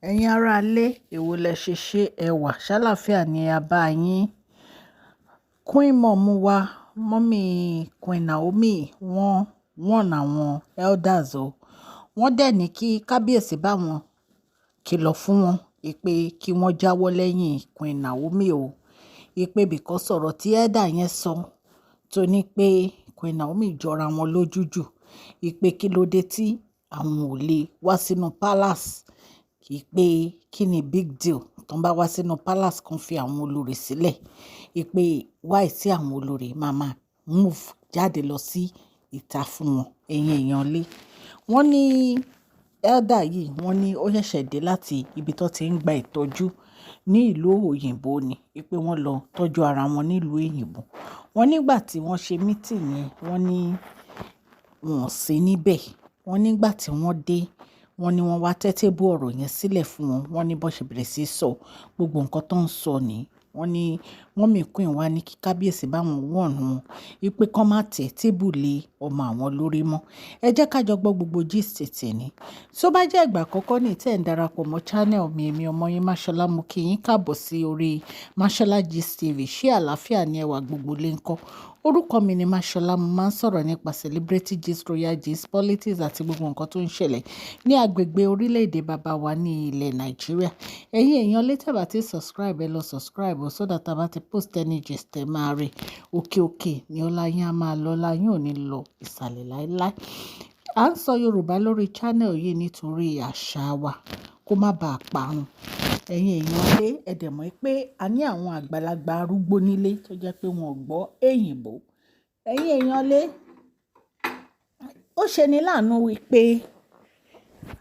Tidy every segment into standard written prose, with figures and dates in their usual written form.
Ẹ̀yin aráalé, èwo lẹ ṣe ṣé ẹ wà? Ṣàlàáfíà ni a bá yín. Queen Mom wa, Mummy Queen Naomi, wọ́n warn àwọn elders o. Wọ́n dẹ̀ ní kí kábíyèsí bá wọn kìlọ̀ fún wọn pé kí wọ́n jáwọ́ lẹ́yìn Queen Naomi o. Wípé because ọ̀rọ̀ tí elder yẹn sọ tó ní pé Queen Naomi jọra wọn lójú jù. Wípé kí ló dé tí àwọn ò lè wá sínú palace. Wípé kí ni big deal tó ń bá wá sínú palace kan fi àwọn olórí sílẹ̀. Wípé why tí àwọn olórí máa máa move jáde lọ sí ìta fún wọn, ẹ̀yin èèyàn lé. Wọ́n ní elder yìí, wọ́n ní ó ṣẹ̀ṣẹ̀ dé láti ibi tó ti ń gba ìtọ́jú ní ìlú òyìnbó ni. Wípé wọ́n lọ tọ́jú ara wọn ní ìlú òyìnbó. Wọ́n nígbà tí wọ́n ṣe meeting yẹn, wọ́n ní wọ́n ò sí níbẹ̀. Wọ́n nígbà tí wọ́n dé, wọ́n ní wọ́n wá tẹ́ table ọ̀rọ̀ yẹn sílẹ̀ fún wọn. Wọ́n ní bó ṣe bẹ̀rẹ̀ sí í sọ gbogbo nǹkan tó ń sọ ní. Wọ́n ní Mummy Queen wá ní kí kábíyèsí bá wọn warn wọn wípé kó má tẹ́ table lé ọmọ àwọn lórí mọ́. Ẹ jẹ́ ká jọ gbọ́ gbogbo gist tèní. Tó bá jẹ́ ìgbà àkọ́kọ́ ní tí ẹ̀ ń darapọ̀ mọ́ channel mi, èmi ọmọ yín Mashola, mo kí yín káàbọ̀ sí orí Mashola Gist TV. Ṣé àlàáfíà ni ẹwà gbogbo lè ń kọ́? Orúkọ mi ni Mashola. Mo máa ń sọ̀rọ̀ nípa celebrity gist, royal gist, politics àti gbogbo nǹkan tó ń ṣẹlẹ̀ ní agbègbè orílẹ̀-èdè bàbá wa ní ilẹ̀ Nàìjíríà. Ẹ̀yin èèyàn lé, tẹ́ bá ti subscribe, ẹ lọ subscribe so that a bá ti post any gist, ẹ máa rí. Òkè òkè ni ọlá yín á máa lọ, ọlá yín ò ní lọ ìsàlẹ̀ láíláí. À ń sọ Yorùbá lórí channel yìí nítorí àṣà wa kó má ba à parun. Ẹ̀yin èèyàn lé, ẹ dẹ̀ mọ̀ pé a ní àwọn àgbàlagbà arúgbó nílé tó jẹ́ pé wọn ò gbọ́ èyìnbó. Ẹ̀yin èèyàn lé, ó ṣe ni láàánú wípé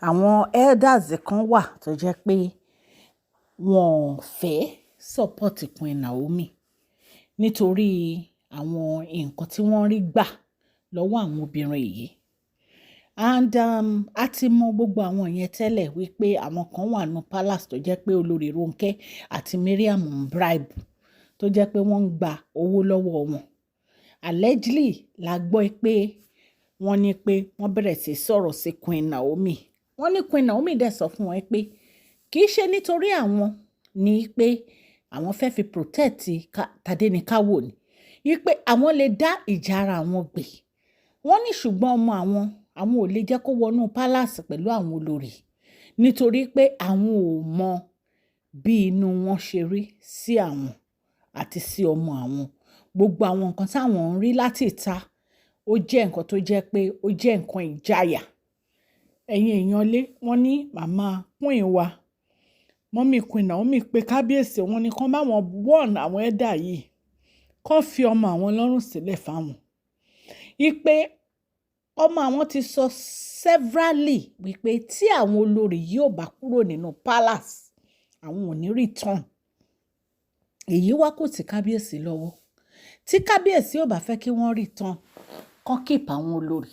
àwọn elders kan wà tó jẹ́ pé wọ́n ò fẹ́ support Queen Naomi nítorí àwọn nǹkan tí wọ́n rí gbà lọ́wọ́ àwọn obìnrin yìí. And a ti mọ gbogbo àwọn yẹn tẹ́lẹ̀ wípé àwọn kan wà nínú palace tó jẹ́ pé olórí Ronke àti Mariam ń bribe, tó jẹ́ pé wọ́n ń gba owó lọ́wọ́ wọn. Allegedly la gbọ́ pé wọ́n ní pé wọ́n bẹ̀rẹ̀ sí sọ̀rọ̀ sí Queen Naomi. Wọ́n ní Queen Naomi dẹ̀ sọ fún wọn pé kì í ṣe nítorí àwọn ní pé àwọn fẹ́ fi protect Tadenikawo ni, wípé àwọn lè dá ìjà ara àwọn gbè. Wọ́n ní ṣùgbọ́n ọmọ àwọn, àwọn ò lè jẹ́ kó wọnú palace pẹ̀lú àwọn olórí nítorí pé àwọn ò mọ bí inú wọn ṣe rí sí àwọn àti sí ọmọ àwọn. Gbogbo àwọn nǹkan táwọn ń rí láti ìta, ó jẹ́ nǹkan tó jẹ́ pé ó jẹ́ nǹkan ìjayà. Ẹ̀yin èèyàn lé, wọ́n ní màmá Queen wa, Mummy Queen Naomi, pé kábíyèsí, wọ́n ní kán bá wọn warn àwọn elder yìí, kán fi ọmọ àwọn lọ́rùn sílẹ̀ fáwọn. Wípé ọmọ àwọn ti sọ severally wípé tí àwọn olórí yìí ò bá kúrò nínú palace, àwọn ò ní return. Èyí wá kò tí kábíyèsí lọ́wọ́. Tí kábíyèsí ò bá fẹ́ kí wọ́n return, kán keep àwọn olórí.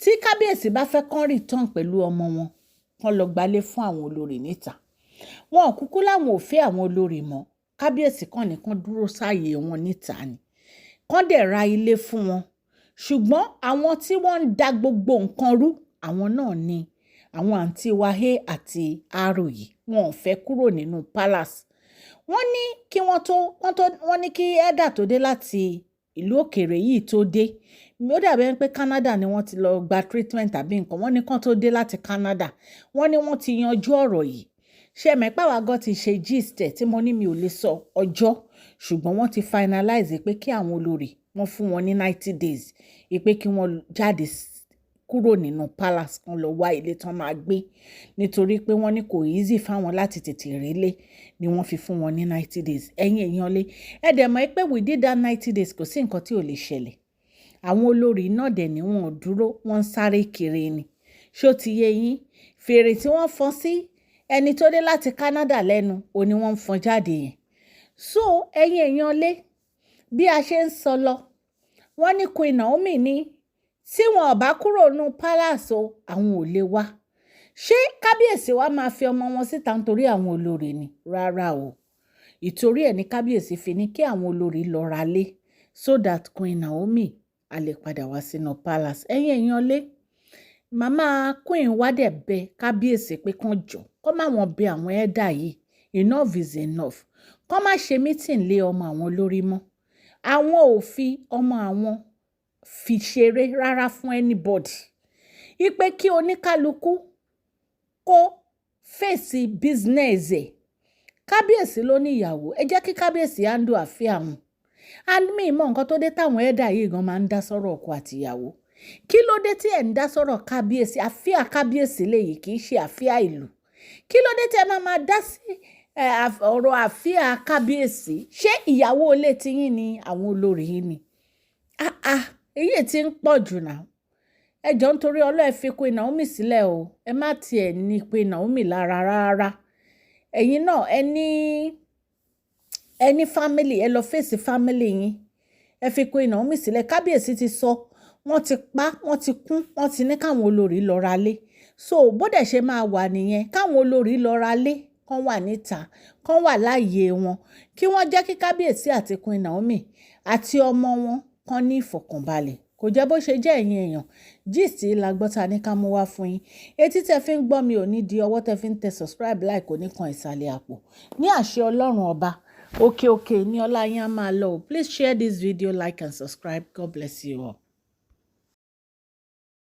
Tí kábíyèsí bá fẹ́ kán return pẹ̀lú ọmọ wọn, kán lọ gbalé fún àwọn olórí níta. Wọn ò kúkú láwọn ò fẹ́ àwọn olórí mọ́. Kábíyèsí kàn ní kán dúró sáàyè wọn níta ni. Kán dẹ̀ ra ilé fún wọn. Ṣùgbọ́n àwọn tí wọ́n ń da gbogbo nǹkan rú, àwọn náà ni àwọn àǹtí wa A àti R yìí. Wọn ò fẹ́ kúrò nínú palace. Wọ́n ní kí wọ́n tó, wọ́n tó, wọ́n ní kí elder tó dé láti ìlú òkèèrè yìí tó dé. Ó dàbí ẹni pé Canada ni wọ́n ti lọ gba treatment tàbí nǹkan. Wọ́n ní kán tó dé láti Canada, wọ́n ní wọ́n ti yanjú ọ̀rọ̀ yìí. Ṣé ẹ mọ̀ pé àwa gan ti ṣe gist ẹ̀ tí mo ní mi ò lè sọ ọjọ́, ṣùgbọ́n wọ́n ti finalize pé kí àwọn olórí, wọ́n fún wọn ní 90 days pé kí wọ́n jáde kúrò nínú palace, kan lọ wá ilé tán máa gbé, nítorí pé wọ́n ní kò easy fáwọn láti tètè rélé ni wọ́n fi fún wọn ní 90 days. Ẹ̀yin èèyàn lé, ẹ dẹ̀ mọ̀ pé within that 90 days, kò sí nǹkan tí ò lè ṣẹlẹ̀. Àwọn olórí náà dẹ̀ ní wọn ò dúró, wọ́n ń sáré kiri ni. Ṣó ti yé yín? Fèrè tí wọ́n fọ́n sí ẹni tó dé láti Canada lẹ́nu ò ní wọ́n ń fọ́n jáde yẹn. So ẹ̀yin èèyàn lé, bí a ṣe ń sọ lọ, wọ́n ní Queen Naomi ní tí wọn ò bá kúrò nínú palace o, àwọn ò lè wá. Ṣé kábíyèsí wa máa fi ọmọ wọn síta nítorí àwọn olórí ni? Rárá o. Ìtorí ẹ̀ ní kábíyèsí fi ní kí àwọn olórí lọ ra lé so that Queen Naomi a lè padà wá sínú palace. Ẹ̀yin èèyàn lé, Màmá Queen wá dẹ̀ bẹ kábíyèsí pé kán jọ kó má wọn bẹ àwọn elder yìí, enough is enough, kó má ṣe meeting lé ọmọ àwọn lórí mọ́. Àwọn ò fi ọmọ àwọn fi ṣeré rárá fún anybody, ipe kí oníkálukú kó fèsì business ẹ̀. Kábíyèsí ló ní ìyàwó, ẹ jẹ́ kí kábíyèsí handle affair wọn. And mi mọ nǹkan tó dé táwọn elder yìí gan máa ń dá sọ́rọ̀ ọkọ àtìyàwó. Kí ló dé tí ẹ̀ ń dá sọ́rọ̀ kábíyèsí? Affair kábíyèsí lèyí, kì í ṣe affair ìlú. Kí ló dé tí ẹ máa máa dá sí ọ̀rọ̀ affair kábíyèsí? Ṣé ìyàwó ilé tiyín ni àwọn olórí yín ni? Ah ah, èyí tí ń pọ̀ jù náà. Ẹ jọ̀ọ́, nítorí Ọlọ́run, ẹ fi Queen Naomi sílẹ̀ o. Ẹ má tiẹ̀ ní Queen Naomi lára rárá. Ẹ̀yin náà, ẹ ní family, ẹ lọ fèsì family yín. Ẹ fi Queen Naomi sílẹ̀. Kábíyèsí ti sọ, wọ́n ti pa, wọ́n ti kún, wọ́n ti ní káwọn olórí lọ ra lé. So bó dẹ̀ ṣe máa wà nìyẹn, káwọn olórí lọ ra lé, kán wà níta, kán wà láàyè wọn, kí wọ́n jẹ́ kí kábíyèsí àti Queen Naomi àti ọmọ wọn kán ní ìfọ̀kànbalẹ̀. Kò jẹ́ bó ṣe jẹ́. Ẹ̀yin èèyàn, gist la gbọ́ ta ní ká mú wá fún yín. Etí tẹ fi ń gbọ́ mi ò ní di, ọwọ́ tẹ fi ń tẹ subscribe, like kò ní kan ìsàlẹ̀ àpò. Ní àṣẹ Ọlọ́run Ọba, òkè òkè ní ọlá yín á máa lọ. Please share this video, like and subscribe. God bless you all.